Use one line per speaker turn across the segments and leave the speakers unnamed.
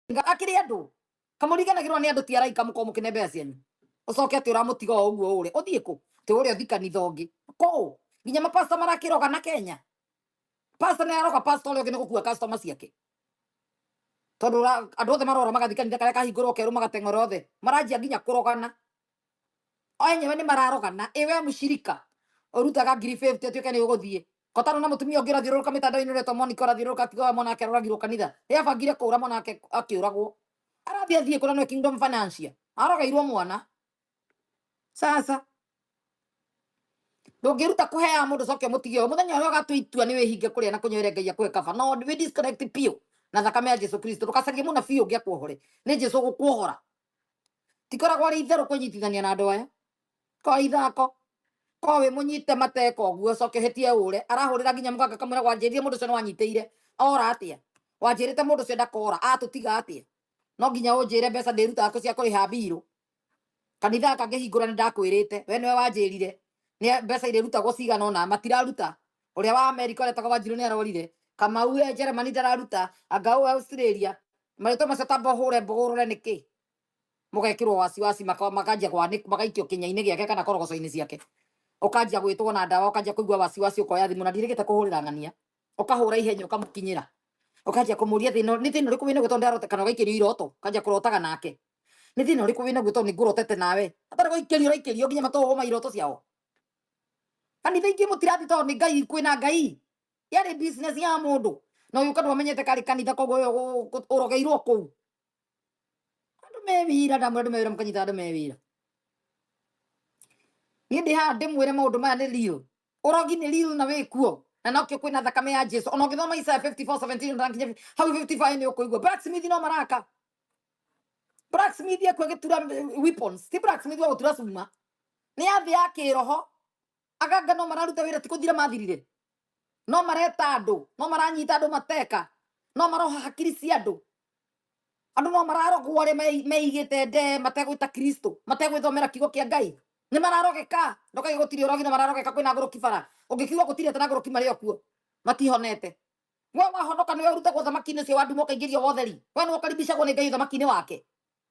Akĩrĩ andũ kamũriganagĩrwo nĩ andũ ti araika mũkorwo mũkĩne mbeca cianyu ũcoke atĩ ũramũtiga o ũguo ũrĩ ũthiĩ kũ tĩ ũrĩa ũthi kanitha ũngĩ kũ nginya mapasta marakĩrogana Kenya. Pasta nĩ aroga pasta ũrĩa ũngĩ nĩ gũkua customer ciake tondũ andũ othe marora magathi kanitha karĩa kahingũrwo kerũ magateng'era othe maranjia nginya kũrogana o enyewe nĩ mararogana. Ĩ we mũcirika ũrutaga 50,000 atuĩke nĩ ũgũthiĩ kotano na mũtumia ũngĩ ũrathiũrũrũka mĩtandao-inĩ ũretwo Monica ũrathiũrũrũka akiuga mwana wake aroragirwo kanitha ĩ abangire kũra mwana wake akĩũragwo arathiĩ athiĩ kũra nĩwe Kingdom Financial arogeirwo mwana. Sasa ndũngĩruta kũheaga mũndũ coke ũmũtige ũyũ mũthenya ũrĩa ũgatua itua nĩ wĩhinge kũrĩa na kũnyua Ngai akũhe kaba no wĩ disconnect biũ na thakame ya Jesu Kristo. Ndũgacarie mũnabii ũngĩ akuohore, nĩ Jesu ũgũkuohora. Tikoragwo arĩ itherũ kwĩnyitithania na andũ aya ko ithako ko wĩ mũnyite mateka ũguo coke ũhĩtie ũre arahũrĩra nginya mũganga kamwĩra wanjĩrire mũndũ ũcio nĩ wanyitĩire ora atĩa wanjĩrĩte mũndũ ũcio ndakora atũtiga atĩa no nginya ũnjĩre mbeca ndĩrutaga kũ cia kũrĩha mbirũ kanitha gaka ngĩhingũra nĩ ndakwĩrĩte we nĩwe wanjĩrire nĩ mbeca irĩrutagwo cigana ũna matiraruta. Ũrĩa wa Amerika ũrĩa etagwo Wanjiru nĩ arorire, Kamau e Germany ndararuta, anga ũũ Australia marĩtwa macio tamba ũhũre mbogo ũrore nĩkĩ mũgekĩrwo wasiwasi makanjia magaikio kĩnya-inĩ gĩake kana korogoco-inĩ ciake ũkanjia gwĩtwo na ndawa ũkanjia kũigua wasiwasi ũkoya thimũ na ndirĩgĩte kũhũrĩra ng'ania ũkahũra ihenya ũkamũkinyĩra ũkanjia kũmũria thĩna nĩ thĩna ũrĩkũ wĩnaguo tondũ ndarota kana ũgaikĩrio iroto ũkanjia kũrotaga nake nĩ thĩna ũrĩkũ wĩnaguo tondũ nĩngũrotete nawe atarĩ gũikĩrio ũraikĩrio nginya matũhũma iroto ciao. Kanitha ingĩ mũtirathi tondũ nĩ Ngai kwĩna Ngai yarĩ business ya mũndũ na ũyũ ũka ndwamenyete karĩ kanitha koguo ũyũ ũrogeirwo kũu. Andũ me wĩra ndamwĩra andũ me wĩra mũkanyita andũ me wĩra. Niĩ ndĩ haha ndĩmwĩre maũndũ maya nĩ real. Ũrogi nĩ real na wĩkuo na nokĩo kwĩna thakame ya Jesu. Ona ũngĩthoma Isaiah 54:17 na nginya hau 55 nĩ ũkũigua blacksmith no maraka blacksmith ekuo agĩtura weapons ti blacksmith wa gũtura cuma nĩ ya thĩ ya kĩroho. Aganga no mararuta wĩra ti kũthira mathirire no mareta andũ no maranyita andũ mateka no maroha hakiri cia andũ andũ no mararogwo arĩa meigĩte nde mategwĩta Kristo mategwĩthomera kiugo kĩa Ngai nĩ mararogeka. Ndũkage gũtirĩ ũrogi no mararogeka kwĩna ngũrũki bara ũngĩkiuga gũtirĩ atĩ na ngũrũki marĩ o kuo matihonete. We wahonoka nĩwe ũrutagwo thamaki-inĩ ũcio wa nduma ũkaingĩrio wotheri we nĩwe ũkaribicagwo nĩ Ngai ũthamaki-inĩ wake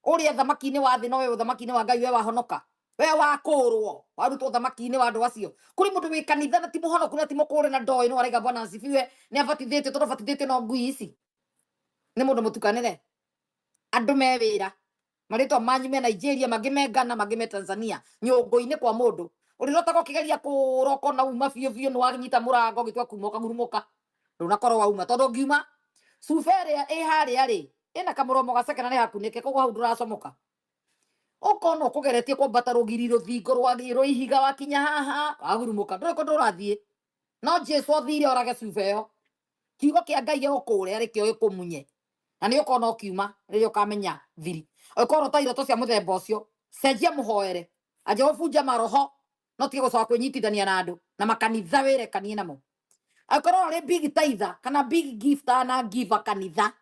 ũrĩa thamaki-inĩ wa thĩ no we ũthamaki-inĩ wa Ngai we wahonoka we wakũrwo warutwo thamaki-inĩ wa andũ acio. Kũrĩ mũndũ wĩ kanitha na ti mũhonoku na ti mũkũre na ndoĩ no araiga Bwana asifiwe nĩ abatithĩtio tondũ abatithĩtio no ngui ici nĩ mũndũ mũtukanĩre. Andũ me wĩra marĩtwa manyu me Nigeria mangĩ me Ghana mangĩ me Tanzania nyũngũ-inĩ kwa mũndũ ũrĩrotaga ũkĩgeria kũra ũkona uma biũ biũ nĩ wanyita mũrango ũgĩtua kuma ũkagurumũka ndũnakorwo wauma tondũ ũngiuma cuba ĩrĩa ĩ harĩa rĩ ĩna kamũromo gaceke na nĩ hakunĩke koguo hau ndũracomoka ũkona ũkũgeretie kwambata rũgiri rũthingo rwa ihiga wakinya haha wagurumũka ndũrĩ kũndũ ũrathiĩ no Jesu athire orage cuba ĩyo kiugo kĩa Ngai gĩgũkũre arĩ kĩo gĩkũmunye na nĩ ũkona ũkiuma rĩrĩa ũkamenya thiri ũkorwo ta iroto cia mũthemba ũcio cenjia mũhoere anja gũbunja maroho no tige gũcoka kwĩnyitithania na andũ na makanitha wĩrekanie namo akorwo ũrĩ big tither kana big gifter na giver kanitha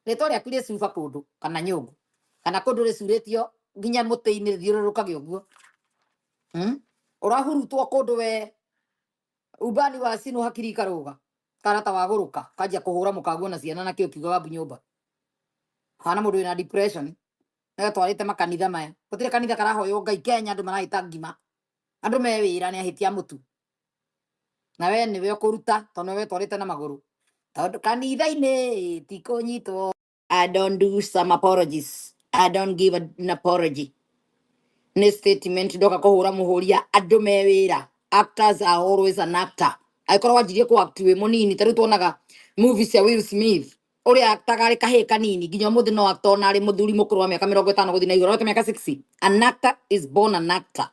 rĩtwa rĩaku rĩ cuba kũndũ kana nyũngũ kana kũndũ rĩcurĩtio nginya mũtĩ-inĩ rĩthiũrũrũkage ũguo. Ũrahurutwo kũndũ we ubani wa cinwo hakiri ikarũga kana ta wagũrũka kanjia kũhũra mũkaguo na ciana nakĩo kiuga wabu nyũmba hana mũndũ wĩna depression nĩgatwarĩte makanitha maya gũtirĩ kanitha karahoywo Ngai Kenya andũ marahĩta ngima andũ me wĩra nĩ ahĩtia mũtu na we nĩwe ũkũruta tondũ nĩwe wetwarĩte na magũrũ tondũ kanitha-inĩ ti kũnyitwo. I don't do some apologies. I don't give an apology. Nĩ statement ndoka kũhũra mũhũria andũ me wĩra. Actors are always an actor. Angĩkorwo wanjirie kũ act wĩ mũnini ta rĩu tuonaga movie cia Will Smith ũrĩa actaga arĩ kahĩĩ kanini nginya ũmũthĩ no actor ona arĩ mũthuri mũkũrũ wa mĩaka 50 gũthiĩ na igũrũ arĩ mĩaka 60. An actor is born an actor.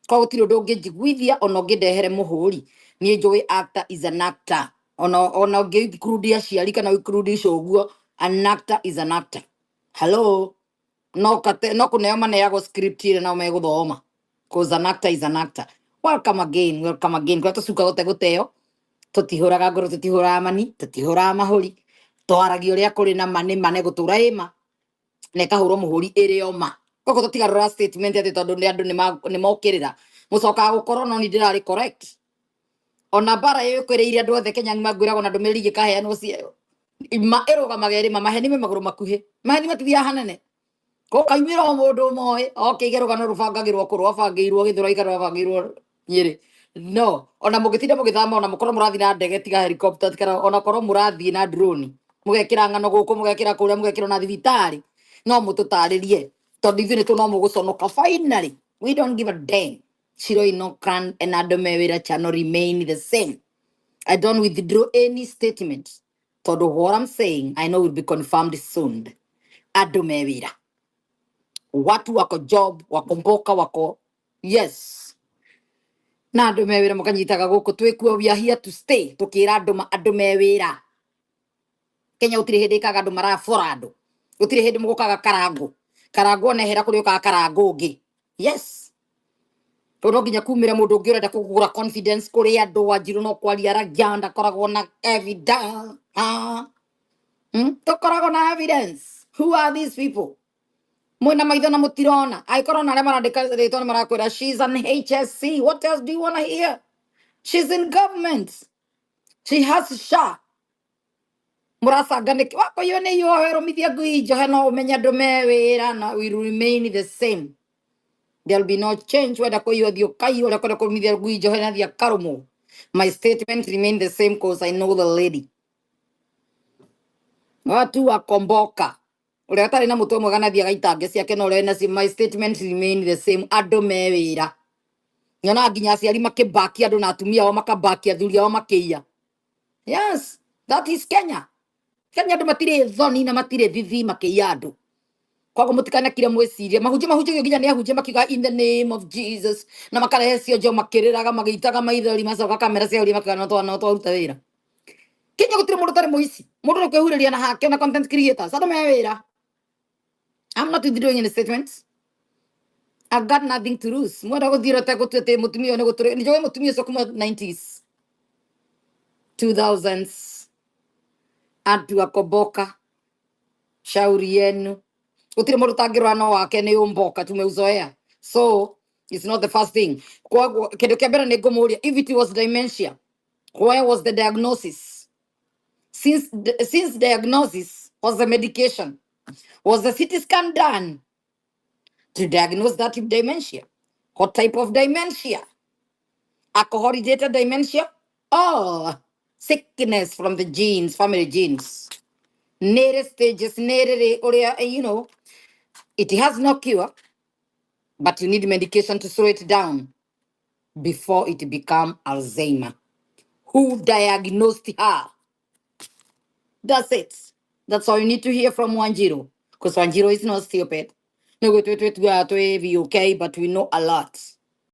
Koguo gũtirĩ ũndũ ũngĩnjiguithia ona ũngĩndehere mũhũri niĩ njũĩ actor is an actor ona ũngĩ include aciari kana include ico ũguo an actor is an actor. Hello, no kate no kũneo maneagwo script ĩrĩa nao megũthoma cause an actor is an actor. Welcome again, welcome again. Kũrĩa tũcuka gũte gũteo tũtihũraga ngoro tũtihũraga mani tũtihũraga mahũri twaragia ũrĩa kũrĩ na ma nĩ ma na ĩgũtũra ĩma na ĩkahũrwo mũhũri ĩrĩ o ma koguo tũtigarũra statement atĩ tondũ nĩ andũ nĩ mokĩrĩra mũcokaga gũkorwo no ni ndĩrarĩ correct ona mbara ĩyo ĩkwĩrĩire andũ othe Kenya ng'ima ngwĩragwo na ndũmĩrĩri ĩkaheanwo Ma ĩrũgamaga ĩrĩ ma maheni me magũrũ makuhĩ, maheni matithiaga hanene. Gũkaumĩra o mũndũ ũmoĩ oke rũgano rũbangagĩrwo kũ, rwabangĩirwo Gĩthũrai kana rwabangĩirwo Nyĩrĩ. No ona mũngĩtinda mũgĩthama, ona mũkorwo mũrathiĩ na ndege tiga helicopter, kana ona korwo mũrathiĩ na drone, mũgekĩra ng'ano gũkũ, mũgekĩra kũrĩa, mũgekĩra na thibitarĩ, no mũtũtarĩrie tondũ ithuĩ nĩ no mũgũconoka. Finally, we don't give a damn. Shiro ino clan and andũ me wĩra channel remain the same. I don't withdraw any statement tondũ what I'm saying, I know will be confirmed soon. Andũ me wĩra, watu wako job, wako mboka, wako, yes, na andũ me wĩra mũkanyitaga gũkũ twĩkuo. We are here to stay, tũkĩra andũ andũ me wĩra. Kenya gũtirĩ hĩndĩ ĩkaga andũ marabora andũ, gũtirĩ hĩndĩ mũgũkaga karango karango onehera kũrĩ ũkaga karango ũngĩ. Yes, tondũ no nginya kumĩre mũndũ ũngĩ ũrenda kũgũra confidence kũrĩ andũ. Wanjiru no kwaria aragia, ndakoragwo na evidence. Ah. Tũkoragwo na evidence. Who are these people? Mwĩna maitho na mũtirona. Angĩkorwo na arĩa marandĩka rĩtwa nĩ marakwĩra she's an HSC, what else do you want to hear? She's in government, she has SHA. Mũracanga nĩkĩ? Wakoiyo nĩ yohe rũmithia ngui njohe, no ũmenye andũ me wĩra na will remain the same. There'll be no change. Wenda kũiywo, thiĩ ũkaiywo. Ũrĩa kwenda kũrũmithia ngui njohe na thiĩ akarũmwo. My statement remain the same 'cause I know the lady. Watu wakomboka, ũrĩa atarĩ na mũtwe mwega na thiĩ agaitange ciake, na ũrĩa nacio, my statement remain the same. Andũ me wĩra. Nyonaga nginya aciari makĩbakia andũ na atumia ao, makabakia athuri ao makĩiya. Yes, that is Kenya. Kenya andũ matirĩ thoni na matirĩ thithi, makĩiya andũ. Koguo mũtikanakire mwĩcirie mahunjio mahunjagio nginya nĩ ahunjia makiuga "In the name of Jesus" na makarehe cionjo makĩrĩraga magĩitaga maithori, macoka kamera ciahuria makiuga no twaruta wĩra. Kenya gũtirĩ mũndũ ũtarĩ mũici, mũndũ nĩ kwĩhurĩria na hake na content creators. Andũ me wĩra. I'm not withdrawing any statements. I've got nothing to lose. Mwenda gũthiĩ rote gũtua atĩ mũtumia ũyũ nĩ gũtũrĩ nĩ njũĩ mũtumia ũcio kuma 90s, 2000s. Antu akomboka, shauri yenu. Gũtirĩ mũndũ ũtangĩrora no wake nĩ ũmboka, tumeuzoea, so it's not the first thing. Koguo kĩndũ kĩa mbere nĩ ngũmũria, if it was dementia, where was the diagnosis? Since diagnosis was the medication, was the CT scan done to diagnose that dementia? What type of dementia? Alcohol related dementia or sickness from the genes, family genes? Nere stages, nere ũrĩa, it has no cure, but you need medication to slow it down before it become Alzheimer. Who diagnosed her? That's it. That's all you need to hear from Wanjiru, because Wanjiru is not stupid. No, we okay, but we know a lot.